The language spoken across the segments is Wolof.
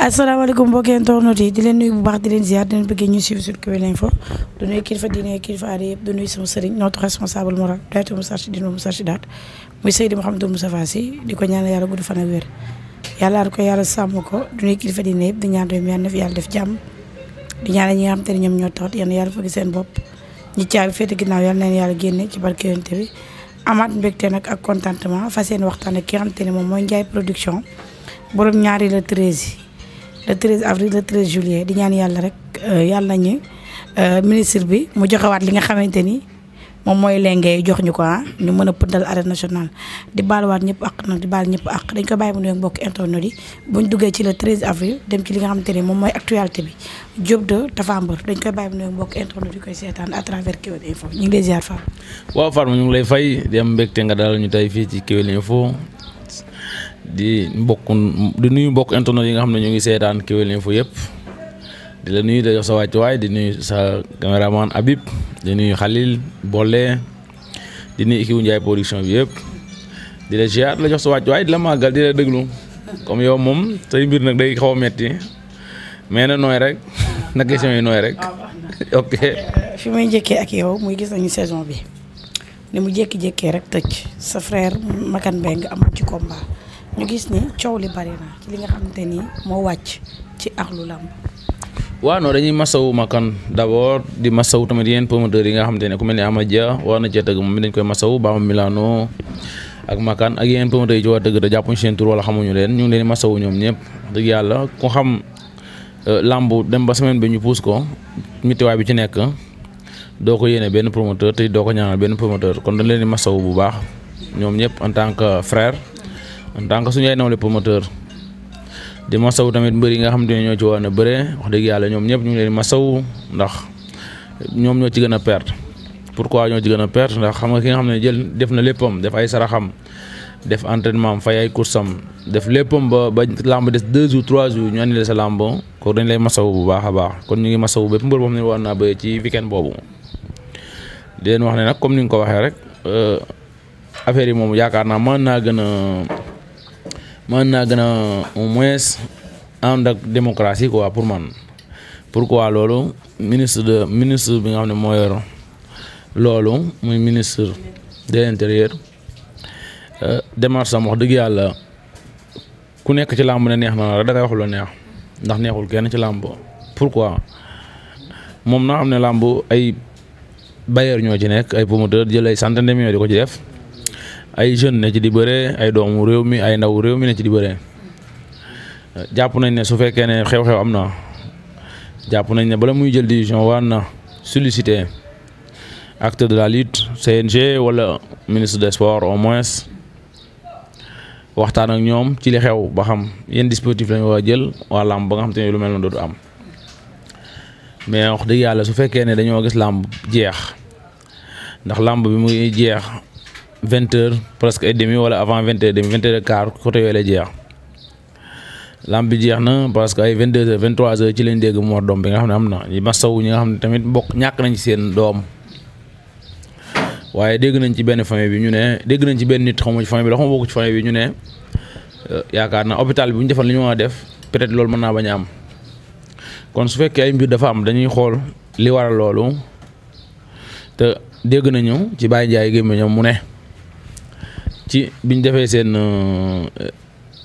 asalaamaaleykum mbokki internet yi di leen nuyu bu baax di leen ziar di leen bëggee ñu suivre sur Kewel Info du nuyu kilifa diine kilifa aada yëpp du nuyu sama sëriñ notre responsable moral daytu Moustarchidine Moustarchidaat muy Seydi Mouhamadou Moustapha Sy di ko ñaanal yàlla gudd fan ak wér yàlla ko yàlla sàmm ko du nuyu kilifa diine yëpp di ñaan doom yàlla na fi yàlla def jàmm di ñaanal ñi nga xam te ne ñoom ñoo taxat yàlla fëgg seen bopp ñi caabi féete ginnaaw yàlla na leen yàlla génne ci barke yonent bi amaat mbégte nag ak contentement fas yéene waxtaan ak ki nga xam te ne moom mooy Ndiaye Production borom ñaari le 13 avril le 13 juillet di ñaan yàlla rek yàlla nañu ministre bi mu joxewaat li nga xamante ni moom mooy lenge jox ñu ko ñu mën a pëndal arène nationale di baaluwaat ñëpp ak nag di baal ñëpp ak dañ ko bàyyi mu nuyoog mbokk internet yi buñ duggee ci le 13 avril dem ci li nga xamante ni moom mooy actualité bi Diop de Tapha Mbeur dañ koy bàyyi mu nuyoog mbokk internet yi koy seetaan à travers Kewel Info ñu ngi lay ziar Fall. waaw Fatma ñu ngi lay fay di am mbégte nga dalal ñu tey fii ci Kewel Info di nuyu mbokk internet yi nga xam ne ñu ngi seetaan Kewel Info yëpp di la nuyu di jox sa wàccuwaay di nuyu sa caméraman Habib di nuyu Khalil Bolle di nuyu équipe Ndiaye Production bi yëpp di la ziar la jox sa wàccuwaay di la màggal di la déglu comme yow moom say mbir nag day xaw a metti mais na nooy rek na question yi nooy rek ok. fi may njëkkee ak yow muy gis nañu saison bi ni mu jékki-jékkee rek tëj sa frère Makan Mbengue amul ci combat. ñu gis ni coow li bari na ci li nga xamante ni moo wàcc ci axlu lamb. waaw non dañuy masawu Makan d'abord di masawu tamit yeneen promoteurs yi nga xamante ne ku mel ni Amadia war na cee tëgg moom dañ koy masawu Bama Milano ak Makan ak yeneen promoteurs yi ci war a tëgg te jàppuñu seen tur wala xamuñu leen ñu ngi leen di masawu ñoom ñëpp dëgg yàlla ku xam lamb dem ba semaine bi ñu pousse ko mitiwaay bi ci nekk doo ko yéene benn promoteur te doo ko ñaanal benn promoteur kon dañ leen di masawu bu baax ñoom ñëpp en tant que frère. en tant que suñu ay nawle promoteur di masawu tamit mbër yi nga xam ne ñoo ci war a bëre wax dëgg yàlla ñoom ñëpp ñu ngi leen di masawu ndax ñoom ñoo ci gën a perte. pourquoi ñoo ci gën a perte ndax xam nga ki nga xam ne def na léppam def ay saraxam def entraînement am fay ay course am def léppam ba làmb des 2 jours 3 jours ñu annulé sa làmb ko dañ lay masawu bu baax a baax kon ñu ngi masawu bépp mbër boo xam ne war naa bëre ci weekend boobu. di leen wax ne nag comme ni nga ko waxee rek affaire yi moom yaakaar naa mën naa gën a au moins ànd ak démocratie quoi pour man pourquoi loolu ministre bi nga xam ne moo yor loolu muy ministre de l'intérieur démarche sam wax dëgg yàlla ku nekk ci làmb ne neex na rek da ngay wax lu neex ndax neexul kenn ci làmb pourquoi moom na xam ne làmb ay bailleur ñoo ci nekk ay promoteur jël ay centaine de millions di ko ci def ay jeunes ne ci di bëre ay doomu réew mi ay ndaw réew mi ne ci di bëre jàpp nañ ne su fekkee ne xew-xew am na jàpp nañ ne bala muy jël décision war na solliciter acteur de la lutte CNG wala ministre des sports au moins waxtaan ak ñoom ci li xew ba xam yenn dispositif lañu war a jël waa làmb ba nga xam te ne lu mel noonu dootu am mais wax dëgg yàlla su fekkee ne dañoo gis làmb jeex ndax làmb bi muy jeex 20h presque et demi wala avant 20h30 20h15 côté yooyu lay jeex lamb bi jeex na parce que ay 22h 23h ci lañ dégg mu war doom bi nga xam ne am na ñi masawu ñi nga xam ne tamit bokk ñàkk nañ ci seen doom waaye dégg nañ ci benn famille bi ñu ne dégg nañ ci benn nit xamu ci famille bi la xamu bokk ci famille bi ñu ne yaakaar naa hôpital bi bu ñu defal li ñu war a def peut-être loolu mën naa bañ a am kon su fekkee ay mbir dafa am dañuy xool li waral loolu te dégg nañu ci Baye Ndiaye gémé ñoom mu ne ci biñ defee seen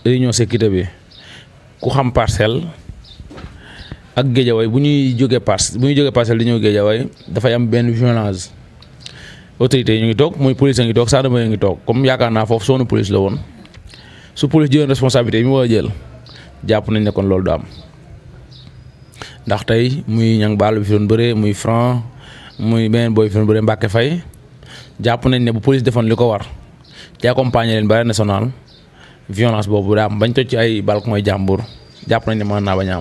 réunion sécurité bi ku xam Parcelles ak Guédiawaye bu ñuy jógee Parcelles di ñëw Guédiawaye dafay am benn violence autorité yi ñu ngi toog muy police a ngi toog gendarmerie ngi toog comme yaakaar naa foofu soonu police la woon su police jëloon responsabilité yi mu war a jël jàpp nañ ne kon loolu du am ndax tey muy ñang baal bi fi doon bëree muy franc muy beneen booy fi doon bëree Mbacke Faye jàpp nañ ne bu police defoon li ko war ci accompagner leen ba arène nationale violence boobu daa am bañ toj ci ay balcon mooy jàmbur jàpp nañ ne mën naa bañ a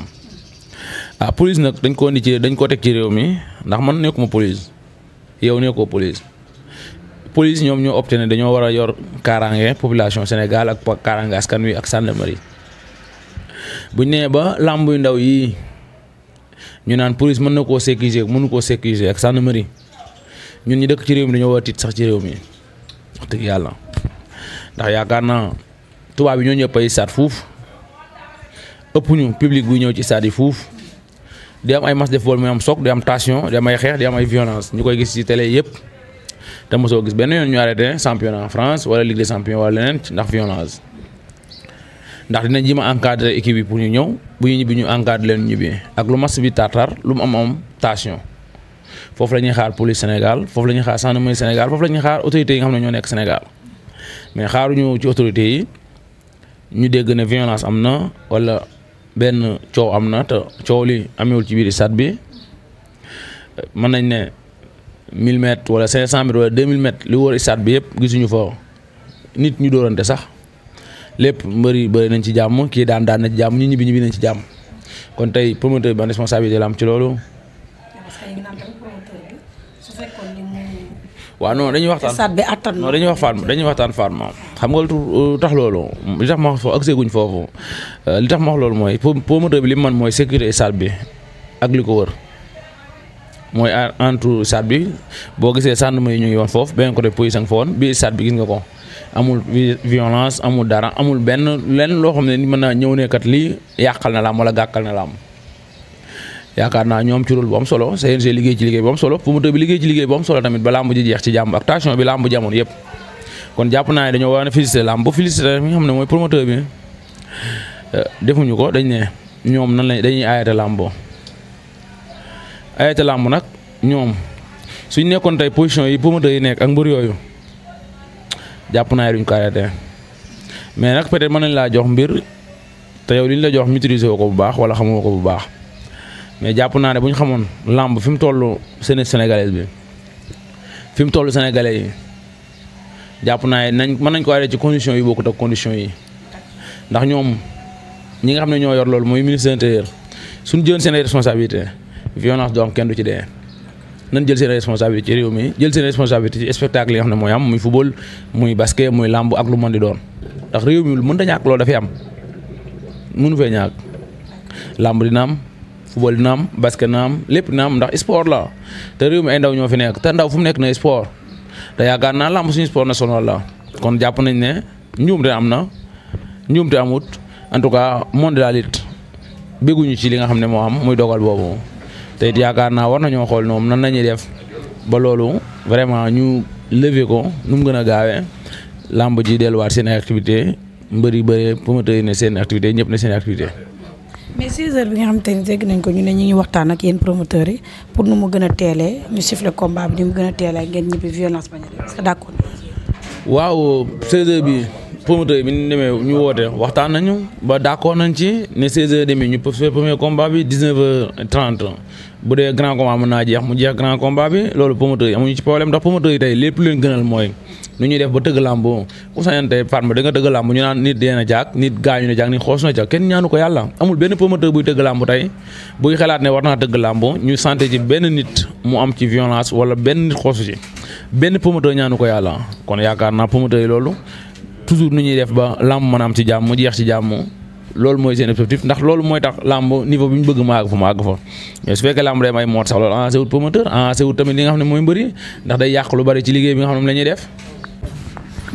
am police nag dañ koo teg ci réew mi ndax man nekkuma police yow nekkoo police ñoom ñoo opté ne dañoo war a yor kaaraange population Sénégal ak kaaraange askan wi ak gendarmerie buñ nee ba làmb yu ndaw yi ñu naan police mën na koo sécuriser mënu koo sécuriser ak gendarmerie ñun ñi dëkk ci réew mi dañoo war a tiit sax ci réew mi wax dëgg yàlla ndax yaakaar naa tubaab yi ñoo ñëpp ay saat fuuf ëpp ñu public buy ñëw ci stade yi fuuf di am ay match de football muy am choc di am tension di am ay xeex di am ay violence ñu koy gis ci télé yëpp te mosoo gis benn yoon ñu arrêté championnat en France wala Ligue des champions wala leneen ndax violence ndax dinañ ji ma encadré équipe yi pour ñu ñëw bu ñu ñibbi ñu encadré leen ñibbi ak lu match bi tartar lu mu am tension foofu la ñuy xaar police Sénégal foofu la ñuy xaar gendarmerie Sénégal foofu la ñuy xaar autorités yi nga xam ne ñoo nekk Sénégal mais xaaruñu ci autorités yi ñu dégg ne violence am na wala benn coow am na te coow li amewul ci biir stade bi mën nañ ne 1000 mètres wala 500 mètres wala 2000 mètres li wër stade bi yëpp gisuñu fa nit ñu dóorante sax lépp mbëri bëri nañ ci jàmm kii daan na ci jàmm ñi ñibbi nañ ci jàmm kon tey promoteur bi ban responsabilité la am ci loolu. waaw non dañuy waxtaan stade bi attan non dañuy waxtaan Fatma xam nga lu tax loolu li tax ma wax foofu accès guñ foofu li tax ma wax loolu mooy promoteur bi li mu mën mooy sécurité stade bi ak li ko wër mooy entre stade bi boo gisee gendarme yi ñu ngi woon foofu benn côté police a nga fa woon biir stade bi gis nga ko amul violence amul dara amul benn lenn loo xam ne ni mën naa ñëw ne kat lii yàqal na laam wala gàkkal na laam yaakaar naa ñoom ci rôle bu am solo CNG liggéey ci liggéey bu am solo promoteur bi liggéey ci liggéey bu am solo tamit ba làmb ji jeex ci jàmm ak tension bi làmb ji amoon yëpp kon jàpp naa ne dañoo war a féliciter làmb ba féliciter mi nga xam ne mooy promoteur bi defuñu ko dañ ne ñoom nan lañ dañuy arrêté làmb nag ñoom suñ nekkoon tey position yi promoteur yi nekk ak mbër yooyu jàpp naa duñ ko arrêté mais nag peut-être mën nañ laa jox mbir te yow li ñu la jox maîtriser woo ko bu baax wala xamoo ko bu baax mais jàpp naa ne bu ñu xamoon làmb fi mu toll sénégalaise bi fi mu toll sénégalais yi jàpp naa ne mën nañ ko arrêté ci conditions yi bokkut ak conditions yi ndax ñoom ñi nga xam ne ñoo yor loolu mooy ministre de l'intérieur suñu jël seen responsabilité violence du am kenn du ci dee nañ jël seen responsabilité ci réew mi jël seen responsabilité ci spectacle yi nga xam ne mooy am muy football muy basket muy làmb ak lu mën di doon ndax réew mi lu mën da ñàkk loolu dafay am mënu fee ñàkk làmb dina am football dina am basket dina am lépp dina am ndax sport la te réew mi ay ndaw ñoo fi nekk te ndaw fu mu nekk na sport te yaakaar naa làmb suñu sport national la kon jàpp nañ ne njuumte am na njuumte amut en tout cas monde de la lutte bégguñu ci li nga xam ne moo am muy dogal boobu te it yaakaar naa war nañoo xool ñoom nan lañuy def ba loolu vraiment ñu lever ko nu mu gën a gaawee làmb ji delluwaat seen activité mbëri bëre promoteur yi ne seen activité ñëpp ne seen activité. mais 16h bi nga xamante ni dégg nañ ko ñu ne ñu ngi waxtaan ak yéen promoteurs yi pour nu mu gën a teelee ñu siffler combat bi ni mu gën a teelee ngeen ñibbi violence bañ a def est-ce que d'accord. waaw 16h bi promoteur yi bi ñu demee ñu woote waxtaan nañu ba d'accord nañ ci ne 16h30 ñu faire premier combat bi 19h30 bu dee grand combat mën naa jeex mu jeex grand combat bi loolu promoteur yi amuñu ci problème ndax promoteur yi tey lépp lu leen gënal mooy nu ñuy def ba tëgg làmb ku sañoon tey Fatma da nga tëgg làmb ñu naan nit dee na jaag nit gaañu na jaag nit xoos na jaag kenn ñaanu ko yàlla amul benn promoteur buy tëgg làmb tey buy xalaat ne war naa tëgg làmb ñu santé ci benn nit mu am ci violence wala benn nit xoosu ci benn promoteur ñaanu ko yàlla kon yaakaar naa promoteur yi loolu toujours nu ñuy def ba làmb mën a am ci jàmm mu jeex ci jàmm loolu mooy seen objectif ndax loolu mooy tax làmb niveau bi ñu bëgg ma àgg fa mais su fekkee làmb day may moot sax loolu enjeu wut promoteur enjeu wut tamit li nga xam ne mooy mbëri ndax day yàq lu bari ci liggéey bi nga xam ne la ñuy def.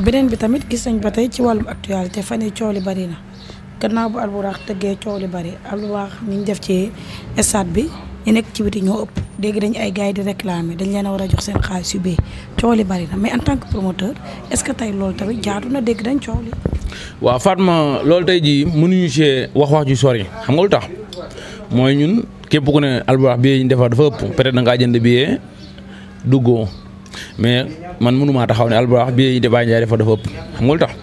beneen bi tamit gis nañ ba tey ci wàllum actualité fan yii coow li bari na gannaaw bu Albourakh tëggee coow li bari Albourakh ni ñu def ci stade bi ñu nekk ci biti ñoo ëpp dégg dañ ay gars yi di réclamer dañ leen a war a jox seen xaalis yu bee coow li bari na mais en tant que promoteur est-ce que tey loolu tamit jaadu na dégg dañ coow li. waaw Fatma loolu tey jii mënuñu cee wax ju sori xam nga lu tax mooy ñun képp ku ne Albourakh billet yi ñu defar dafa ëpp peut-être da ngaa jënd billet duggoo mais man mënumaa taxaw ne Albourakh billet yi de Baye Ndiaye defar dafa ëpp xam nga lu tax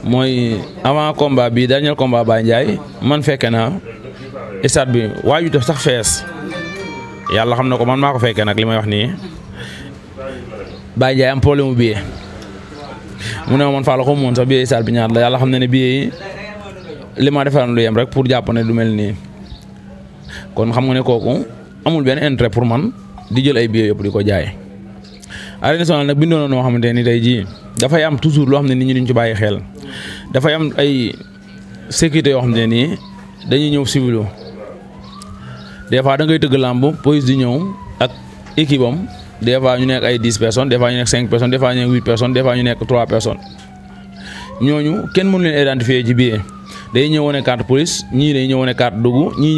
mooy avant combat bi dernier combat Baye Ndiaye man fekke naa stade bi waaju def sax fees yàlla xam na ko man maa ko fekkee nag li may wax nii Baye Ndiaye am problème mu billet mu ne ma man faa la ko moon sax billet stade bi ñaar la yàlla xam na ne billet yi li ma defaran lu yem rek pour jàpp ne du mel nii kon xam nga ne kooku amul benn intérêt pour man di jël ay billets yëpp di ko jaay. Arène Nationale nag bindoon na noo xamante ni tey jii dafay am toujours loo xam ne nit ñi duñ ci bàyyi xel dafay am ay sécurité yoo xam ne nii dañuy ñëw civil des fois da ngay tëgg làmb police di ñëw ak équipe am des fois ñu nekk ay 10 personnes des fois ñu nekk 5 personnes des fois ñu nekk 8 personnes des fois ñu nekk 3 personnes ñooñu kenn mënu leen identifier ci biir day ñëw wane carte police ñii day ñëw wane carte dugg ñii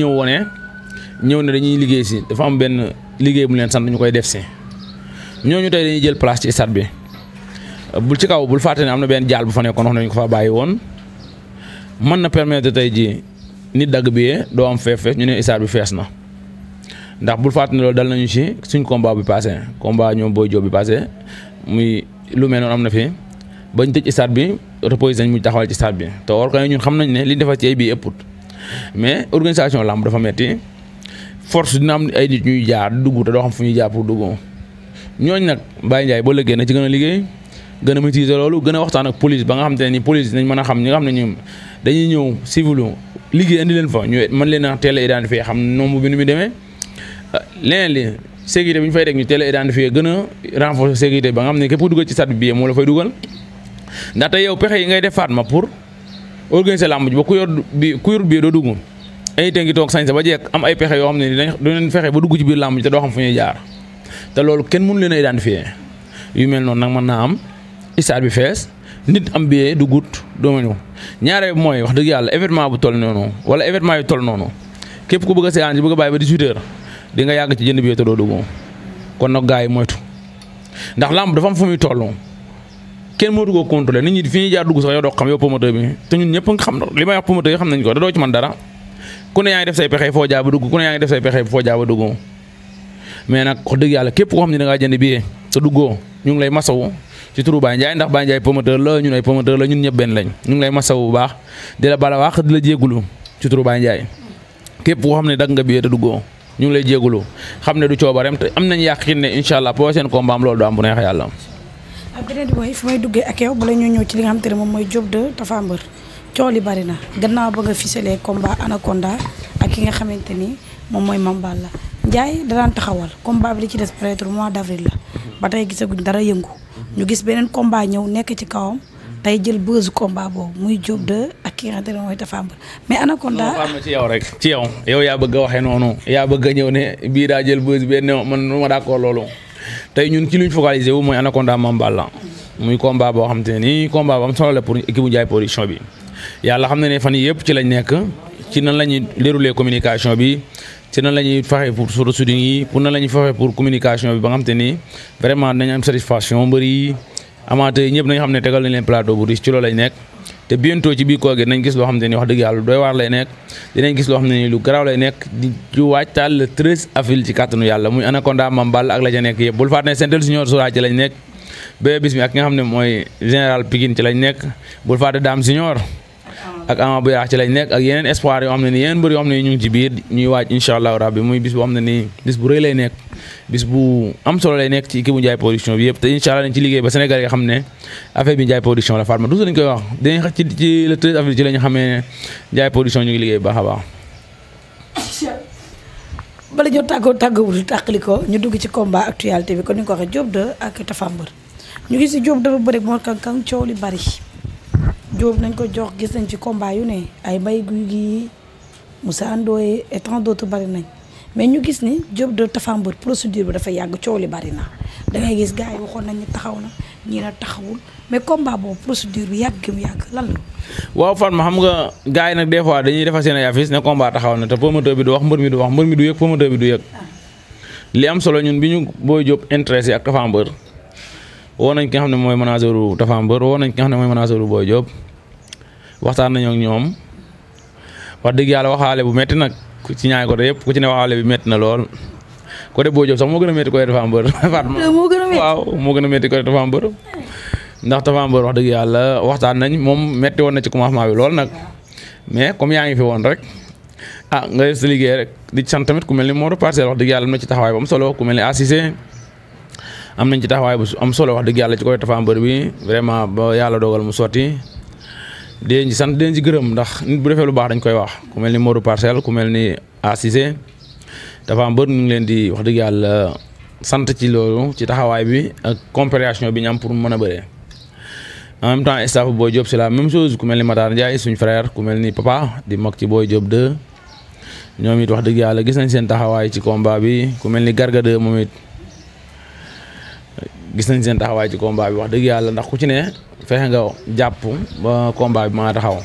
ñëw ne dañuy liggéey si dafa am benn liggéey bu leen sant ñu koy def si ñooñu tey dañuy jël place ci stade bi bul ci kaw bul fàtte ne am na benn jaal bu fa nekkoon wax nañu ko fa bàyyi woon mën na permettre tey ji nit dagg bi doo am feef ñu ne stade bi fees na ndax bul fàtte ne loolu dal nañu ci suñ combat bi passé combat ñoom Boy Diop bi passé muy lu mel noonu am na fi bañ tëj stade bi reposé nañ mu taxawal ci stade bi te war ko ñun xam nañ ne li defar ci ay bii ëpput mais organisation lamb dafa metti force dina am ay nit ñuy jaar dugg te doo xam fu ñuy jaar pour dugg ñooñ nag Baye Ndiaye boo lëggee na ci gën a liggéey gën a maîtriser loolu gën a waxtaan ak police ba nga xam te ne ni police nañ mën a xam ñi nga xam ne ñoom dañuy ñëw civilu liggéey indi leen fa ñu mën leen a teel a identifier xam nombre bi nu muy demee leneen li sécurité bi ñu fay teg ñu teel a identifier gën a renforcer sécurité ba nga xam ne képp ku dugal ci stade bi moo la fay dugal ndaxte yow pexe yi ngay def Fatma pour organiser lamb ji ba ku yor bi doo dugg ay ngi toog sañ sa ba jekk am ay pexe yoo xam ne du leen fexe ba dugg ci biir lamb ji te doo xam fu ñuy jaar te loolu kenn mënu leen a identifier yu mel noonu nag mën naa am stade bi fees nit am billet duggut doo ma ñëw ñaareel mooy wax dëgg yàlla événement bu toll noonu wala événement yu toll noonu képp ku bëgg a séance bëgg a bàyyi ba 18h di nga yàgg ci jënd billet te doo dugg kon nag gars yi moytu ndax lamb dafa am fu muy toll kenn mënatu koo contrôler nit ñi fi ñuy jaar dugg sax yow doo xam yow promoteur bi te ñun ñëpp nga xam li may wax promoteur yi xam nañ ko da doo ci man dara ku ne yaa ngi def say pexe foo jaar ba dugg ku ne yaa ngi def say pexe foo jaar ba dugg mais nag wax dëgg yàlla képp koo xam ne da ngaa jënd billet te duggoo ñu ngi lay masawu ci turu Baye Ndiaye ndax Baye Ndiaye promoteur la ñun ay promoteur la ñun ñëpp benn lañ ñu ngi lay masawu bu baax di la bala wax di la jéegulu ci turu Baye Ndiaye képp koo xam ne dagg nga billet te duggoo ñu ngi lay jéegulu xam ne du coobareem te am nañ yàqin ne incha allah prochain combat am loolu du am bu neex yàlla. beneen bi mooy fi may duggee ak yow bala ñoo ñëw ci li nga xam te ne moom mooy Diop 2 Tapha Mbeur coow li bari na gannaaw ba nga ficelé combat Anaconda ak ki nga xamante ni moom mooy Mamballa Ndiaye daan taxawal combat bi li ci des peut-être mois d'avril la ba tey gisaguñ dara yëngu ñu gis beneen combat ñëw nekk ci kawam tey jël buzz combat boobu muy Diop 2 ak ki nga xamante ne mooy Tapha Mbeur mais Anaconda ci yow rek ci yow yaa bëgg a waxee noonu yaa bëgg a ñëw ne bii daa jël buzz benn man ma d'accord loolu tey ñun ci luñ focaliser wu mooy Anaconda Mamballa muy combat boo xam te ne nii combat bu am solo la pour équipe bu Ndiaye production bi yàlla xam na ne fan yii yëpp ci lañ nekk ci nan la ñuy dérouler communication bi ci nan la ñuy fexe pour photo shooting yi pour nan la ñuy fexe pour communication bi ba nga xam te ni vraiment dinañ am satisfaction mbër yi amateurs yi ñëpp nañ xam ne tegal nañ leen plateau bu riche ci loolu lañ nekk te bientôt ci biir koor gi nañ gis loo xam te ni wax dëgg yàlla doy waar lay nekk dinañ gis loo xam ne ni lu garaaw lay nekk di waajtaal le 13 avril ci kàttanu yàlla muy Anaconda Mamballa ak la ca nekk yëpp bul fàtte ne Sentel Junior Sora ci lañ nekk Bébé Bismi ak ki nga xam ne mooy général Pikine ci lañ nekk bul fàtte Dame Junior ak Ama bu Yaraax ci lañ nekk ak yeneen espoir yoo xam ne ni yeneen mbër yoo xam ne ñu ngi ci biir ñuy waaj incha allah rabbi muy bis boo xam ne nii bis bu rëy lay nekk bis bu am solo lay nekk ci équipe bu Ndiaye production bi yëpp te incha allah dañ ci liggéey ba Sénégal yi xam ne affaire bi Ndiaye production la Fatma toujours dañ koy wax dinañ ci le 13 avril ci la ñu xamee ne Ndiaye production ñu ngi liggéey bu baax a baax. bala ñoo tàggawul tàqali ko ñu dugg ci combat actualité bi kon ni nga ko waxee Diop 2 ak Tapha Mbeur ñu gis si Diop dafa bëri moo kan coow li bari Diop nañ ko jox gis nañ ci combat yu ne ay Mbaye Gouy Gui Moussa Ndoye et tant d'autres bari nañ mais ñu gis ni Diop 2 Tapha Mbeur procédure bi dafa yàgg coow li bari na da ngay gis gars yi waxoon nañ ne taxaw na ñii na taxawul mais combat boobu procédure bi yàgg mu yàgg lan la. waaw Fatma xam nga gars yi nag des fois dañuy defar seen ay affiches ne combat taxaw na te promoteur bi du wax mbër mi du wax mbër mi du yëg promoteur bi du yëg li am solo ñun bi ñu Boy Diop intéressé ak Tapha Mbeur woo nañ ki nga xam ne mooy manageru Tapha Mbeur woo nañ ki nga xam ne mooy manageru Boy Diop waxtaan nañoo ak ñoom wax dëgg yàlla waxaale bu metti nag ci ñaari côté yëpp ku ci ne waxaale bi metti na lool côté Boy Diop sax moo gën a metti côté Tapha Mbeur waaw moo gën a metti côté Tapha Mbeur ndax Tapha Mbeur wax dëgg yàlla waxtaan nañ moom metti woon na ci commencement bi lool nag mais comme yaa ngi fi woon rek ah nga def sa liggéey rek di sant tamit ku mel ni Modou Parcelle wax dëgg yàlla am na ci taxawaay bu am solo ku mel ni Assise am nañ ci taxawaay bu am solo wax dëgg yàlla ci côté Tapha Mbeur bi vraiment ba yàlla dogal mu sotti dinañ ci sant dinañ ci gërëm ndax nit bu defee lu baax dañ koy wax ku mel ni Modou Parcelle ku mel ni Assise Tapha Mbeur ñu ngi leen di wax dëgg yàlla sant ci loolu ci taxawaay bi ak compréhension bi ñu am pour mën a bëree en même temps staff Boy Diop c'est la même chose ku mel ni Matar Ndiaye suñu frère ku mel ni papa di mag ci Boy Diop 2 ñoom it wax dëgg yàlla gis nañ seen taxawaay ci combat bi ku mel ni Garga 2 moom it gis nañ seen taxawaay ci combat bi wax dëgg yàlla ndax ku ci ne fexe nga jàpp ba combat bi maa taxaw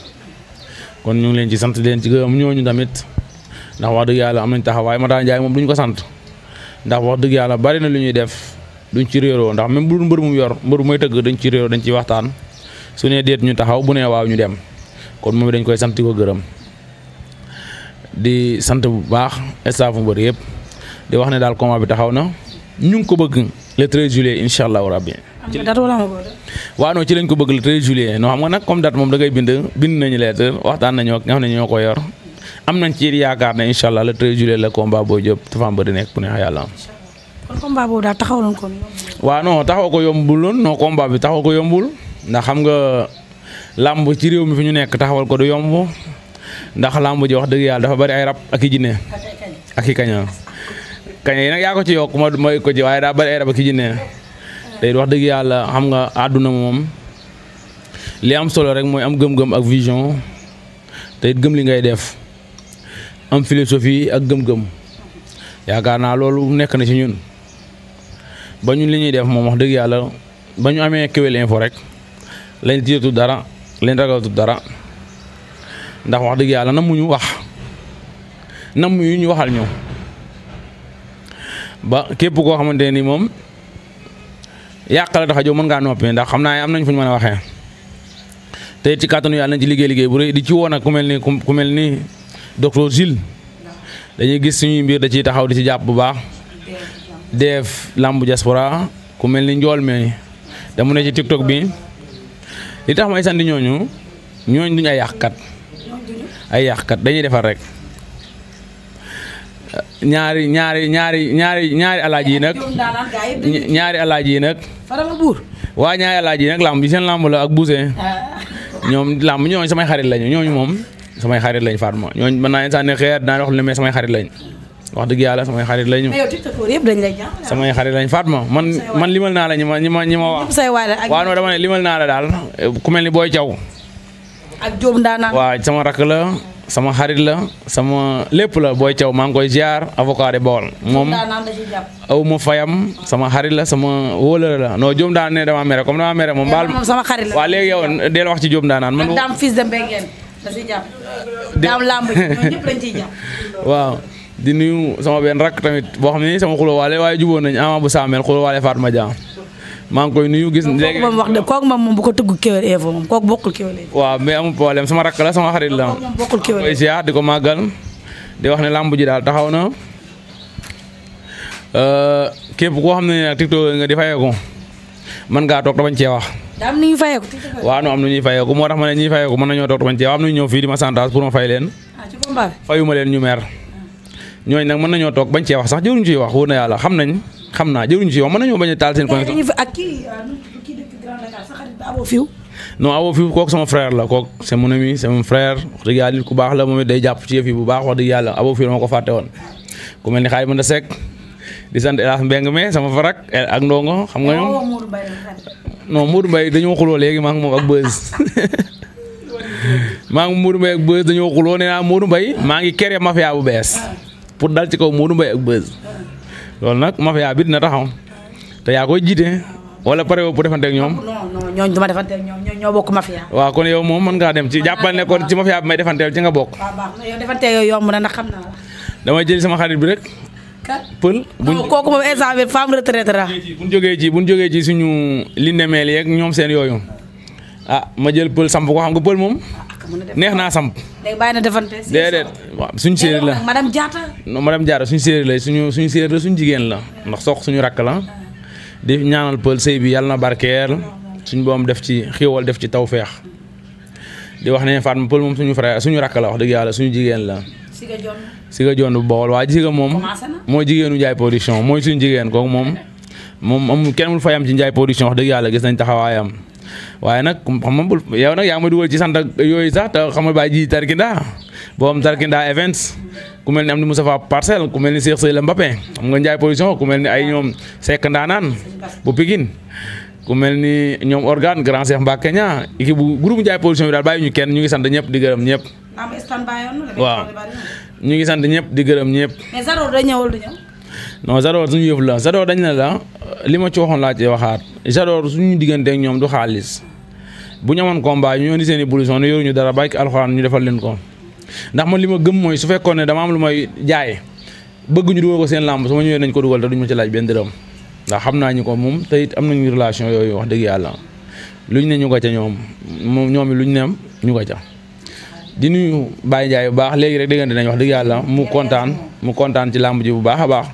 kon ñu ngi leen ci sant leen ci gërëm ñooñu tamit ndax wax dëgg yàlla am nañ taxawaay Matar Ndiaye moom duñ ko sant ndax wax dëgg yàlla bari na lu ñuy def duñ ci réeroo ndax même bu dul mbër mu yor mbër mooy tëgg dañ ci réeroo dañ ciy waxtaan su nee déet ñu taxaw bu nee waaw ñu dem kon moom dañ koy sant ko gërëm di sant bu baax staff mbër yëpp di wax ne daal combat bi taxaw na ñu ngi ko bëgg le 13 juillet incha allahu rabbi. waaw non ci lañ ko bëgg le 13 juillet non xam nga nag comme date moom da ngay bind nañu lettre waxtaan nañoo ak nga xam ne ñoo ko yor am nañ ci yaakaar ne incha allah le 13 juillet la combat Boy Diop Tapha Mbeur di nekk bu neex yàlla. kon combat boobu daal taxawaloon ko. waaw non taxaw ko yombul loon non combat bi taxaw ko yombul ndax xam nga làmb ci réew mi fi ñu nekk taxawal ko du yomb ndax làmb ji wax dëgg yàlla dafa bari ay rab ak i jinne ak i kaña yi nag yaa ko ci yokk ma ko ci waaye daa bari ay rab ak i jinne te wax dëgg yàlla xam nga àdduna moom li am solo rek mooy am gëm-gëm ak vision te it gëm li ngay def am philosophie ak gëm-gëm yaakaar naa loolu nekk na ci ñun ba ñun li ñuy def moom wax dëgg yàlla ba ñu amee Kewel Info rek lañ tiitu dara lañ ragalatu dara ndax wax dëgg yàlla namuñu wax namuñu ñu waxal ñu ba képp koo xamante ni moom yàq la tax a jóg mën ngaa noppi ndax xam naa am nañ fu ñu mën a waxee te ci kàttanu yàlla nañ ci liggéey bu rëy di ci woon ak ku mel ni docteur Gilles dañuy gis suñuy mbir da ciy taxaw di ci jàpp bu baax def lambu diaspora ku mel ni njool mi dama ne ci TikTok bi li tax may sant ñooñu duñ ay yàqkat dañuy defar rek ñaari alaaji yi nag waa ñaari alaaji yi nag lamb bi seen lamb la ak buuse ñoom lamb ñooñu samay xarit lañu ñooñu moom samay xarit lañ Fatma ñooñu mën naa leen sànni xeer dinaa wax ne mais samay xarit lañ wax dëgg yàlla samay xarit lañu. samay xarit lañ Fatma man limal naa la ñi ma wax. waaw non dama ne limal naa la daal ku mel ni Boy Thiaw. ak Diop Ndaanaan. waaw sama rakk la sama xarit la sama lépp la Boy Thiaw maa ngi koy ziar avocat de Bawol moom aw ma fayam sama xarit la sama wóolare la non Diop Ndaanaan ne dama mere comme dama mere moom. baal sama xarit la waaw léegi yow del wax ci Diop Ndaanaan man. Dame fils de Mbengue da ciy jàpp. Dame lamb ñoom ñëpp lañ ciy jàpp. waaw di nuyu sama benn rakk tamit boo xam ne sama xulóowaale waaye jubóo nañ ama bu saamel xulóowaale Fatma Dia maa ngi koy nuyu gis. léegi kooku moom wax dëgg kooku moom bu ko tëggu Kewel Info moom kooku bokkul Kewel Info. waaw mais amul problème sama rakk la sama xarit la. kooku moom bokkul Kewel Info koy ziar di ko màggal di wax ne lamb ji daal taxaw na képp koo xam ne nag TikTok nga di fayeeku mën ngaa toog te bañ cee wax. daa am nu ñuy fayeeku. waaw non am na ñuy fayeeku moo tax ma ne ñuy fayeeku mën nañoo toog te bañ cee wax am na ñu ñëw fii di ma santage pour ma fay leen. ci combat bi fayuma leen ñu mer ñooñu nag mën nañoo toog bañ cee wax sax jëruñu ciy wax wóor na yàlla xam naa jëruñu ciy wax mën nañoo bañ a taal seen connexion. ak kii dëkk Grand Dakar sa xarit Abo Fiw. non Abo Fiw kooku sama frère la kooku c'est mon ami c'est mon frère wax dëgg yàlla nit ku baax la moom it day jàpp ci yëf yi bu baax wax dëgg yàlla Abo Fiw dama ko fàtte woon ku mel ni xaay mën a sekk di sant El Hadj Mbengue me sama farak ak ndongo xam nga ñoom non Modou Mbaye dañoo xuloo léegi maa ngi moom ak Beuz maa ngi Modou Mbaye ak Beuz dañoo xuloo nee naa Modou Mbaye maa ngi créé mafia bu bees pour dal ci kaw Modou Mbaye ak Beuz loolu nag mafia bi dina taxaw te yaa koy jiite wala pare woo pour defante ak ñoom. non ñooñu duma defante ak ñoom ñoo bokk mafia. waaw kon yow moom mën ngaa dem ci jàppal ne kon ci mafia bi may defanteel ci nga bokk. waaw baax na yow defante yooyu yomb na ndax xam naa la. damay jël sama xarit bi rek. pël kooku moom instant bi femme retraite la. bu ñu jógee ci suñu li nemeel yeeg ñoom seen yooyu ma jël pël samp ko xam nga pël moom neex naa samp. léegi bàyyi na defante. déedéet waaw suñu séeréer la madame Diatta. non madame Diatta suñu séeréer la suñu séeréer la suñu jigéen la ndax sox suñu rakk la di ñaanal pël sëy bi yàlla na barkeel suñu boom def ci xiiwal def ci tawfeex di wax ne Fatma pël moom suñu frère suñu rakk la wax dëgg yàlla suñu jigéen la. Siga Jon bu Bawol waa Siga moom mooy jigéenu Njaay production mooy suñu jigéen kooku moom amul kenn mul fayam ci Njaay production wax dëgg yàlla gis nañ taxawaayam waaye nag xam nga bul yow nag yaa ngi ma dugal ci sant ak yooyu sax te xam nga bàyyi ji Tarkinda boobu Tarkinda events ku mel ni am ni Moustapha Parcelle ku mel ni Cheikh Sey la Mbappé xam nga Njaay production ku mel ni ay ñoom Seck Ndaanaan bu Pikine ku mel ni ñoom organe grand Cheikh Mbacke ñaa équipe bu groupe Njaay production bi daal bàyyi ñu kenn ñu ngi sant ñëpp di gërëm ñëpp waaw ñu ngi sant ñëpp di gërëm ñëpp. mais Zador day ñëwul du ñëw. non Zador suñu yëf la Zador dañ ne la li ma ci waxoon laa ci waxaat Zador suñu diggante ak ñoom du xaalis bu ñu amoon combat ñu indi seen i blouson ne yoruñu dara bàyyi alxuraan ñu defal leen ko ndax man li ma gëm mooy su fekkoon ne dama am lu may jaay bëgg ñu dugal ko seen làmb su ma ñëwee nañ ko dugal te duñ ma ci laaj benn dërëm ndax xam naa ñu ko moom te it am nañu relation yooyu wax dëgg yàlla luñ ne ñu ko ca ñoom ñoom luñ ne ñu ko ca di nuyu Baye Ndiaye bu baax léegi rek déggante nañ wax dëgg yàlla mu kontaan ci làmb ji bu baax a baax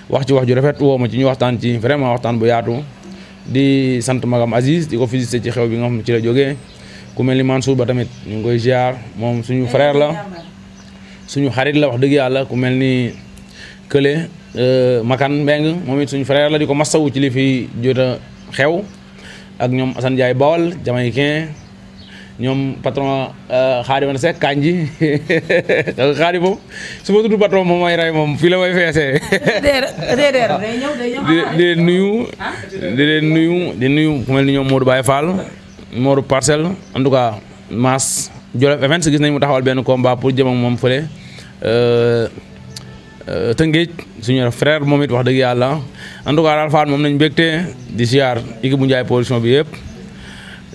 wax ci wax ju rafet woo ma ci ñu waxtaan ci vraiment waxtaan bu yaatu di sant magam Aziz di ko félicité ci xew bi nga xam ne ci la jógee ku mel ni Mansour ba tamit ñu ngi koy ziar moom suñu frère la suñu xarit la wax dëgg yàlla ku mel ni Kële Makan Mbeng moom it suñu frère la di ko masawu ci li fi jot a xew ak ñoom Assane Ndiaye Bawol jamaïcain ñoom patron Xaadi Seck Kanji Xaadi moom su ma tudd patron moom may rey moom fii la may feesee di leen nuyu ku mel ni ñoom Modou Baye Fall Modou Parcelle en tout cas Mass Jolof Events gis nañ mu taxawal benn combat pour jëm ak moom fële Tëngéej suñu frère moom it wax dëgg yàlla en tout cas daal Fall moom nañ mbégte di ziar équipe bu Ndiaye Production bi yëpp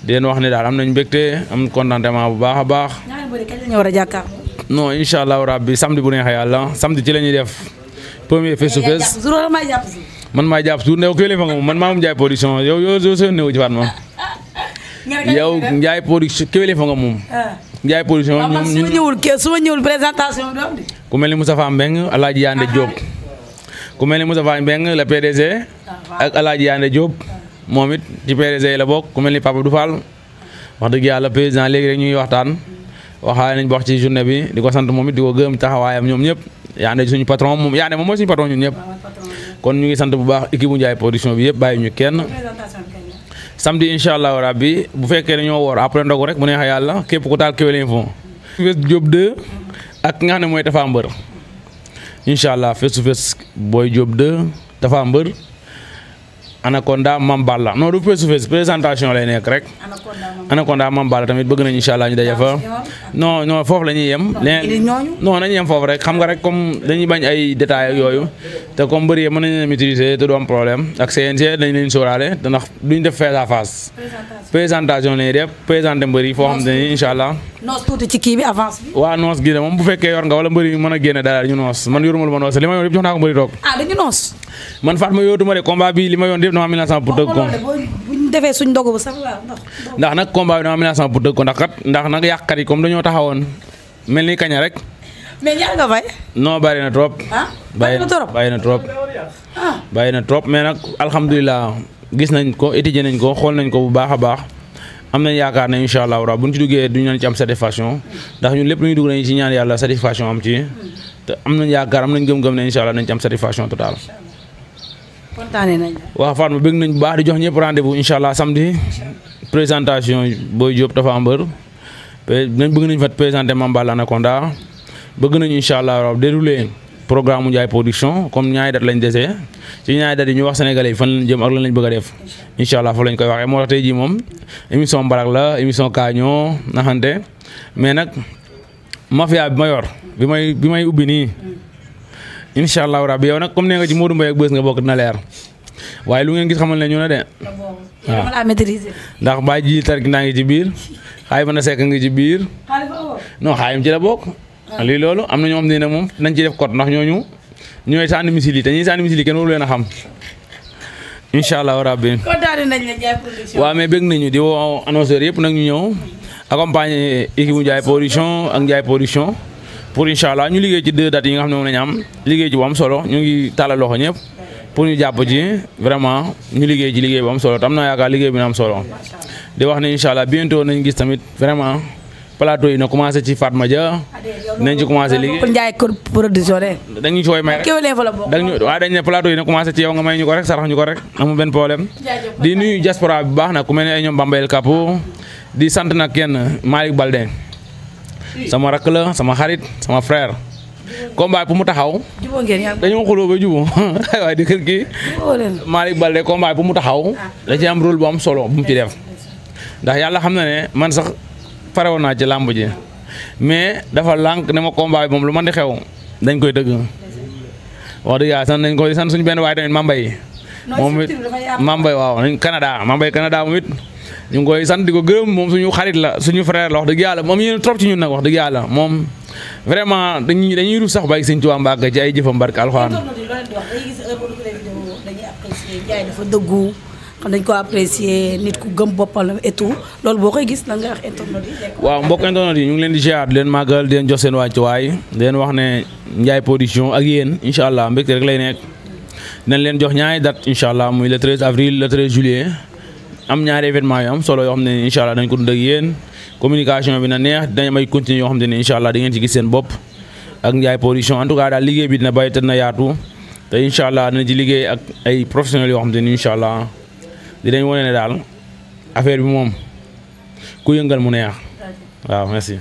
di leen wax ne daal am nañ mbégte am contentement bu baax a baax. ñaari mbër kañ la ñu war a jàkkaar. non incha allahu rabbi samedi bu neexee yàlla samedi ci la ñuy def premier face to face. man maay jàpp suur ndew kële fa nga moom man maa moom Ndiaye Production yow soo néew ci faat moom. yow Ndiaye Production kële fa nga moom. Ndiaye Production su ma ñëwul présentation bi am de. ku mel ni Moustapha Mbeng Alaaji Yande Diop. ku mel ni Moustapha Mbeng le PDG. ak Alaaji Yande Diop. moom it ci PDG la bokk ku mel ni Papa Abdou Fall wax dëgg yàlla président léegi rek ñuy waxtaan waxaale nañ wax ci journée bi di ko sant moom it di ko gërëm taxawaayam ñoom ñëpp Yande suñu patron moom Yande moom mooy suñu patron ñun ñëpp kon ñu ngi sant bu baax équipe bu Ndiaye Production bi yëpp bàyyi ñu kenn samedi incha allahu rabbi bu fekkee ne ñoo woor après ndogu rek mu neex yàlla képp ku taal Kewel Info Face Diop 2 ak nga xam ne mooy Tafa Mbër incha allah face to face Boy Diop 2 Tafa Mbër Anaconda Mame Balla non du face to face présentation lay nekk rek Anaconda Mame Balla tamit bëgg nañu incha allah ñu daje fa non foofu la ñuy yem non nañu yem foofu rek xam nga rek comme dañuy bañ ay détails ak yooyu te comme bëri mën nañu leen maîtriser te du am problème ak CNG dañ leen sóoraale te ndax duñ def face à face présentation la ñuy def présenté mbëri foo xam ne incha allah noos tuuti ci kii bi avance bi waaw noos gi de moom bu fekkee yor nga wala mbëri mën a génne dara ñu noos man yoruma lu ma noos li ma yor yëpp jox naa ko mbëri toog dañu noos man Fatma yootuma de combat bi li ma yoon yëpp dama am 1 pour tëgg ko buñ defee suñ ndogu bu sax ndax nag combat bi dama am 1 pour tëgg ko ndax nag yàqkat yi comme dañoo taxawoon mel ni kaña rek mais ñaar nga fay non bari na trop bàyyi na trop mais nag alhamdulilah gis nañ ko étudier nañ ko xool nañ ko bu baax a baax am nañ yaakaar ne incha allah bu ñu ci duggee duñu leen ci am satisfaction ndax ñun lépp lu ñu dugg nañ ci ñaan yàlla satisfaction am ci te am nañ yaakaar am nañ gëm-gëm ne incha allah nañ ci am satisfaction totale. kontaanee nañ. waaw Fatma bëgg nañ bu baax di jox ñëpp rendez-vous incha allah samedi présentation Boy Diop Tafa Mbër bëgg nañ fa présenter Mame Balla Anaconda bëgg nañu incha allah déroulé programme mu Ndiaye Production comme ñaari dat lañ desee ci ñaari dat yi ñu wax sénégalais yi fan lañ jëm ak lan lañ bëgg a def incha allah fa lañ koy waxee moo tax tey jii moom émission mbarak la émission kaañoo naxante mais nag mafia bi ma yor bi may ubbi nii incha allah rabbi yow nag comme nee nga ci Modou Mbaye ak bës nga bokk dina leer waaye lu ngeen gis xamal ne ñu ne de waaw ndax Baye ji tar gi naa ngi ci biir xaay mën a sekk ngi ci biir non xaayam ci la bokk lii loolu am na ñoo xam ne nag moom nañ ci def code ndax ñooñu ñooy sànni misil yi te ñuy sànni misil yi kenn waru leen a xam incha allah rabbi waaw mais bëgg nañu di woo annonceurs yëpp nag ñu ñëw accompagner équipe bu Ndiaye Production ak Ndiaye Production pour incha allah ñu liggéey ci 2 dates yi nga xam ne moom lañu am liggéey ci bu am solo ñu ngi tàllal loxo ñëpp pour ñu jàpp ci vraiment ñu liggéey ci liggéey bu am solo te am naa yaakaar liggéey bi na am solo di wax ne incha allah bientôt nañ gis tamit vraiment plateau yi na commencé ci Fatma Dia nañ ci commencé liggéey Ndiaye Production dañu sooy may rek waaw dañ ne plateau yi na commencé ci yow nga may ñu ko rek sarax ñu ko rek amul benn problème di nuyu diaspora bi baax nag ku mel ne ay ñoom Bambayel Kapo di sant nag kenn Malick Balde sama rakk la sama xarit sama frère combat bu mu taxaw dañoo xuloo ba jubo waaye di kër gi Malick Balde combat bu mu taxaw da ci am rôle bu am solo bu mu ci def ndax yàlla xam na ne man sax farewoon naa ci làmb ji mais dafa lànk ne ma combat bi moom lu man di xew dañ koy dëgg wax dëgg yàlla sant nañ ko sant suñu benn waaye tamit Mambay moom it Mambay waaw nañ Canada moom it ñu ngi koy sant di ko gërëm moom suñu xarit la suñu frère la wax dëgg yàlla moom yéen trop ci ñun nag wax dëgg yàlla moom vraiment dañuy rus sax bàyyi Sëñ Tuubaa Mbàkke ci ay jëfam barke alxuraan. dafa dëggu xam dañ ko apprécier nit ku gëm boppam et tout loolu boo koy gis nan nga wax internet yi. waaw mbokk internet yi ñu ngi leen di ziar di leen màggal di leen jox seen wàccuwaay di leen wax ne Ndiaye Production ak yéen incha allah mbégte rek lay nekk dinañ leen jox ñaari date incha allah muy le 13 avril le 13 juillet am ñaari événement yu am solo yoo xam ne incha allah dañ ko dund ak yéen communication bi na neex dinañ am ay continue yoo xam ne incha allah di ngeen ci gis seen bopp ak Ndiaye Production en tout cas daal liggéey bi dina bàyyi te dina yaatu te incha allah dina ci liggéey ak ay professionnels yoo xam ne incha allah dinañ wane ne daal affaire bi moom ku yëngal mu neex waaw merci.